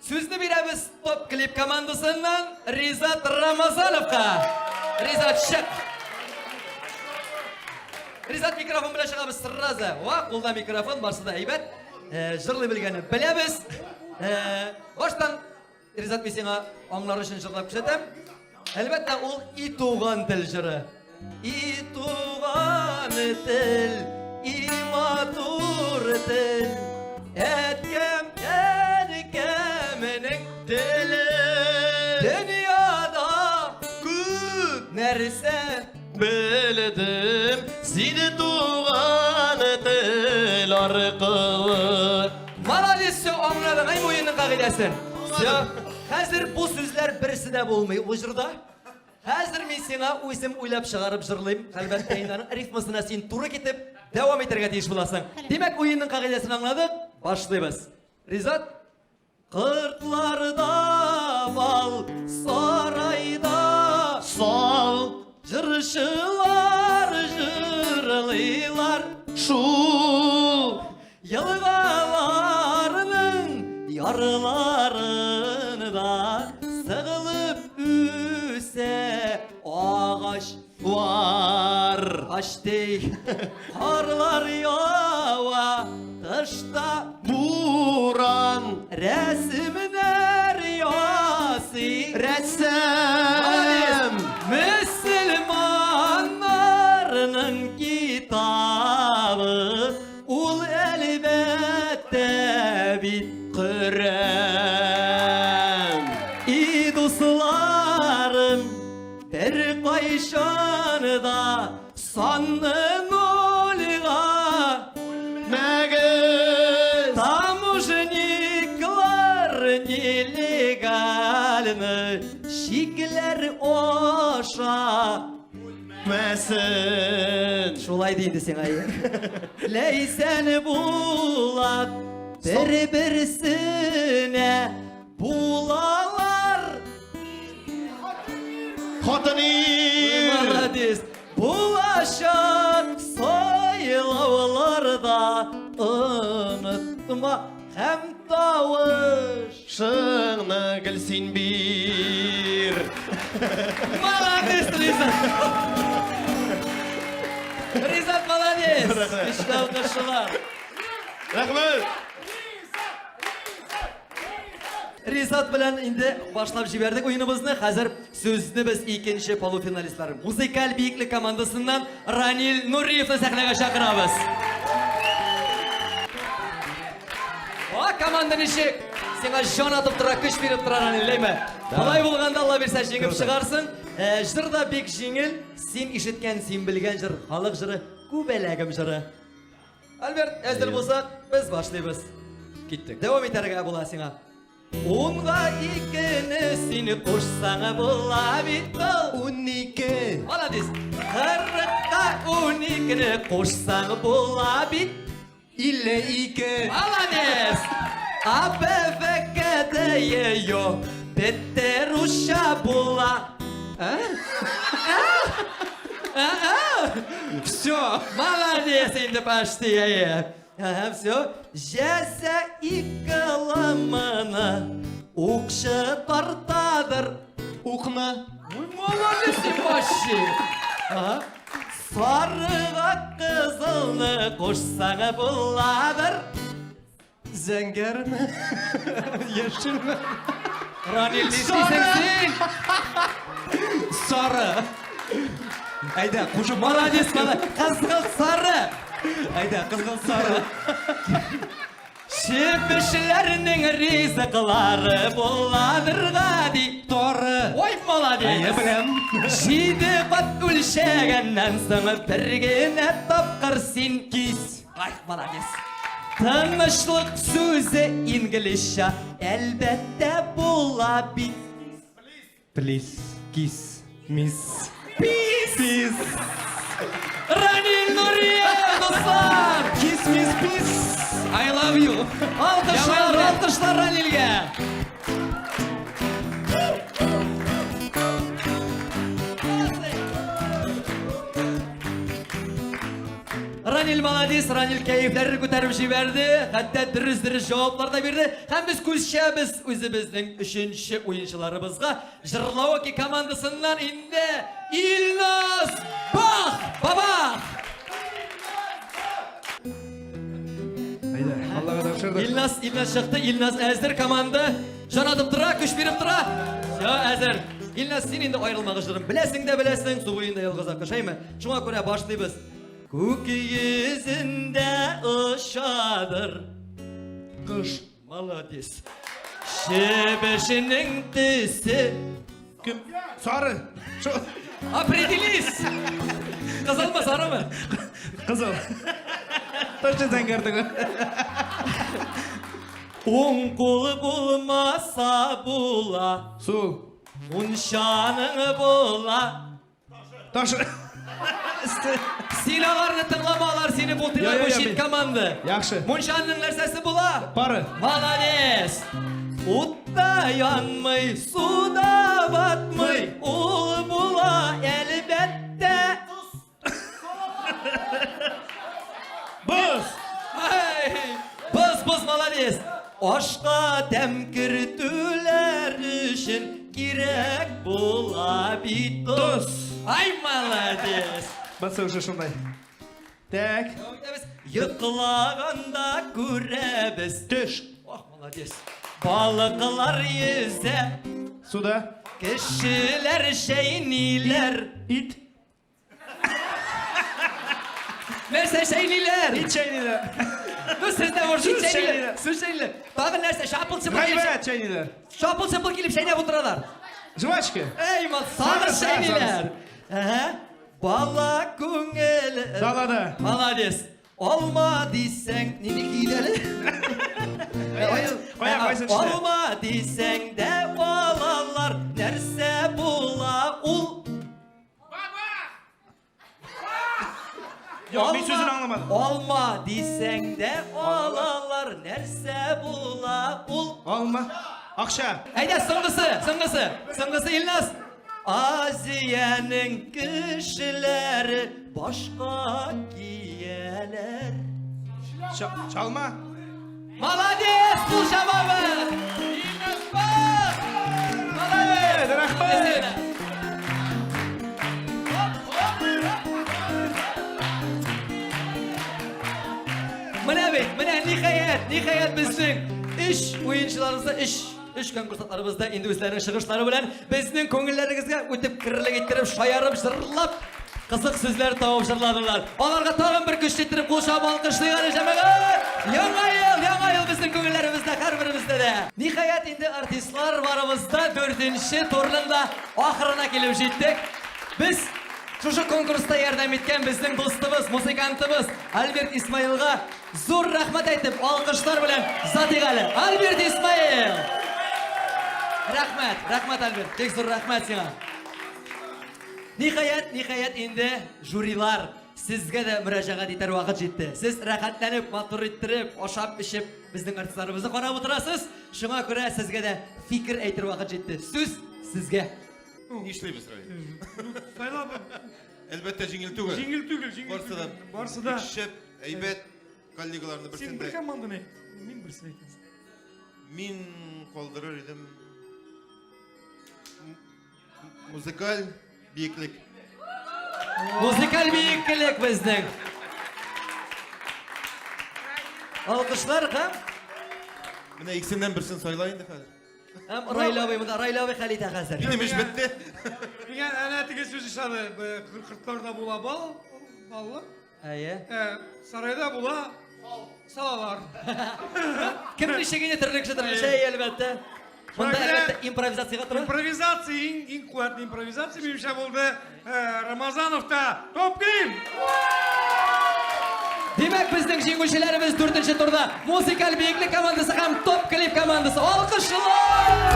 Сүзне бирәбез Топ Клип командасыннан Ризат Рамазановка. Ризат, чык! Ризат микрофон белән чыгабыз сразу. Ва, кулда микрофон, барсы да әйбәт. Э, җырлый белгәне беләбез. Э, баштан Ризат мин сиңа аңлар өчен җырлап күрсәтәм. Әлбәттә, ул И туган тел җыры. И туган тел, и матур тел, әткәм, әнкәмнең теле. Дөньяда күп нәрсә белдем, сине туган тел аркылы. Молодец, все аңладың, әй уенның кагыйдәсен. Все, хәзер бу сүзләр берсе дә булмый бу җырда. Хәзер мин сиңа үзем уйлап чыгарып җырлыйм. Әлбәттә, инде аның рифмасына син туры китеп дәвам итәргә тиеш буласың. Димәк, уенның кагыйдәсен аңладык. Башлыйбыз. Ризат, Кыртларда бал, сарайда сал, җырчылар җырлыйлар. Шул елгаларның ярларында сыгылып үсә агач Бар. Ачты. Карлар ява, тышта буран. Рәсемнәр ясый. Рәссам. Мөселманнарның китабы ул әлбәттә бит Коръән. И дусларым, Бер кайчан да санны нольга Мәгез. Таможниклар нелегальны чикләр аша Мәсен. Шулай ди инде сиңа. Ләйсән Булат бер-берсенә Булалар! Хатын ир! Молодец! Булачак сайлауларда онытма һәм тавыш. Шыңны гел син бир. Молодец, Ризат! Ризат, молодец! Көчле алкышлар. Рәхмәт! Ризат белән инде башлап җибәрдек уеныбызны. Хәзер сүзне без икенче полуфиналистлар музыкаль биеклек командасыннан Ранил Нуриевны сәхнәгә чакырабыз. О, команда ничек? Сиңа җан атып тора, көч биреп тора, Ранил, әйме? Болай булганда Алла бирсә җиңеп чыгарсың. Э, җыр да бик җиңел. Син ишеткән, син белгән җыр, халык җыры, күбәләгем җыры. Альберт, әзер булсак, без башлыйбыз. Киттек. Дәвам итәргә була сиңа. Унга икене син кушсаң була бит ул. 12. Молодец. Кырыкка уникене кушсаң була бит. 52. Молодец. А, Б, В, К, Д, Е, Ё. Бетте русча була. А? А? А? Все. Молодец, инде почти, әйе. Ага, все. Җәсә икаламына укчы тартадыр. Укны. Ой, молодец син вообще. Ага. Сарыга кызылны кушсаң буладыр. Зәңгәрме? Яшелме? Ранил, нишлисең син? Сары. Әйдә, кушып. Молодец, молодец. Кызгылт сары. Әйдә, кызгылт сары. Чебешләрнең ризыклары буладыр гади. Торы. Ой, молодец. Әйе, беләм. Җиде кат үлчәгәннән соң бер генә тапкыр син Кис. Ай, молодец. Тынычлык сүзе инглизчә әлбәттә була бит. Плиз, кис, мисс. Пис! Пис. Ранил Нуриев, дуслар! Кис, мисс, пис. I love you. Алкышлар, алкышлар Ранилгә! Ранил Ранил молодец, Ранил кәефләрне күтәреп җибәрде, хәтта дөрес-дөрес җаваплар да бирде. Һәм без күчәбез үзебезнең өченче уенчыларыбызга. Җырлаоки командасыннан инде Илназ Бах! Бабах! Әйдә, Аллага тапшырдык. Илназ, Илназ чыкты, Илназ әзер команда. Җан атып тора, көч биреп тора. Все, әзер. Илназ, син инде аерылмагыч җырын беләсең дә беләсең, су буенда ялгыз аккош, әйме? Шуңа күрә башлыйбыз. Күк йөзендә очадыр. Кыш. Молодец. Чебешенең төсе. Кем? Сары. Шо. Определись. Кызылмы, сарымы? Кызыл. Точно зәңгәр түгел. Уң кулы булмаса була. Сул. Мунчаның була. Таш. Өсте. Син аларны тыңлама, алар сине бутыйлар, Я, я, бу я, чит мин- команда. Яхшы. Мунчаның нәрсәсе була? Пары. Молодец! Утта янмый, суда батмый, ул була әлбәттә. Боз. Ай, боз, боз, молодец! Ашка тәм кертүләр өчен кирәк була бит тоз. Ай, молодец! Басы уже шундай. Так. Йоклаганда күрәбез. Төш. Ох, молодец. Балыклар йөзә. Суда. Кешеләр чәйниләр. Ит. Нәрсә чәйниләр? Ит чәйниләр. Ну, сез дә может Сүз чәйниләр. чәйниләр. Сүз чәйниләр. Тагын нәрсә? Шапыл-шапыл килеп, Гайбәт чәйниләр. шапыл-шапыл килеп чәйнәп утыралар. Жвачка. Эй, мал, сагыз Сагыз, чәйниләр. Әһә. Бала күңеле. Далада. Молодец. Алма дисәң, нинди киде әле? Кая, кайсы төштә? Алма дисәң дә алалар, нәрсә була ул? Юк, мин сүзен аңламадым. Алма дисәң дә алалар, нәрсә була ул? Алма. Акча. Әйдә, соңгысы, соңгысы, соңгысы Илназ. Азиянең кешеләре башка кияләр. Чалма. Молодец, кул чабабыз! Илназ Бах! Молодец! Рәхмәт! Менә бит, менә ниһаять, ниһаять безнең өч уенчыларыбызда, өч өч конкурсантларыбызда инде үзләренең чыгышлары белән безнең күңелләрегезгә үтеп керерлек иттереп, шаярып, җырлап, кызык сүзләр табып җырладылар. Аларга тагын бер көчле иттереп кул чабып алкышлыйк әле, җәмәгать! Яңа ел, яңа ел безнең күңелләребездә, һәрберебездә дә. Ниһаять инде артистлар барыбызда дүртенче турның да ахырына килеп җиттек. Без шушы конкурста ярдәм иткән безнең дустыбыз, музыкантыбыз Альберт Исмаилга зур рәхмәт әйтеп, алкышлар белән озатыйк әле. Альберт Исмаил! Рәхмәт, рәхмәт Альберт, бик зур рәхмәт сиңа. Ниһаять, ниһаять инде жюрилар сезгә дә мөрәҗәгать итәр вакыт җитте. Сез рәхәтләнеп, матур иттереп, ашап, эчеп безнең артистларыбызны карап утырасыз. Шуңа күрә сезгә дә фикер әйтер вакыт җитте. Сүз сезгә. Нишлибез, Равил? Сайлап Әлбәттә, җиңел түгел. җиңел түгел, җиңел Барсы да түгел. Барсы да. бик шәп, әйбәт коллегаларны Син бер берсендә. команданы әйт, мин берсен әйтәм. Мин калдырыр идем музыкаль биеклек. Музыкаль биеклек безнең. Алкышлар һәм Менә икесеннән берсен сайла инде хәзер. Һәм Раил абый монда, Раил абый хәл итә хәзер. Минем эш бетте. Миңа әнә теге сүз ошады. Кыртларда була бал, баллы. Әйе. Сарайда була салалар. Кем ничек инде төрле кеше төрле шәй, әлбәттә. Монда әлбәттә импровизациягә тора. Импровизация иң иң куәтле импровизация минемчә булды. Рамазановта топ клип. Димәк, безнең җиңүчеләребез дүртенче турда музыкаль биеклек командасы һәм топ клип командасы. Алкышлар!